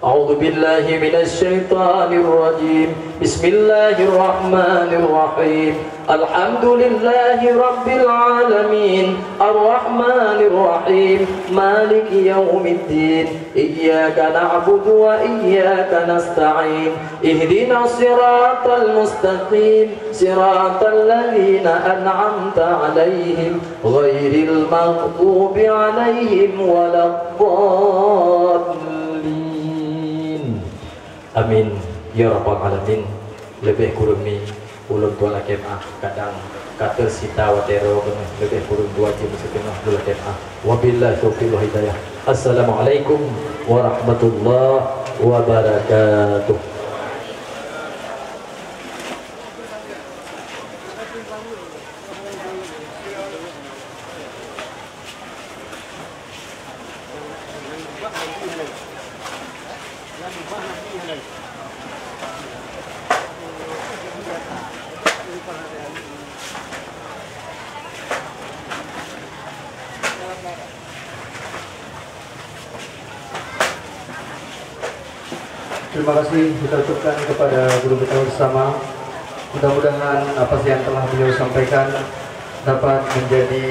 أعوذ بالله من الشيطان الرجيم. بسم الله الرحمن الرحيم. الحمد لله رب العالمين. الرحمن الرحيم. مالك يوم الدين. إياك نعبد وإياك نستعين. اهدنا الصراط المستقيم. صراط الذين أنعمت عليهم. غير المغضوب عليهم ولا الضالين. Amin ya rabbal alamin. Leubeh kureueng ni ulôn tuan lakée meu'ah, kadang ka teusita watée droe keunoe, leubeh kureueng dua jeuem siteungoh ulôn lakée meu'ah. Wabillahi taufiq wal hidayah. Assalamualaikum warahmatullahi wabarakatuh. Terima kasih kita ucapkan kepada guru kita bersama. Mudah-mudahan apa yang telah beliau sampaikan dapat menjadi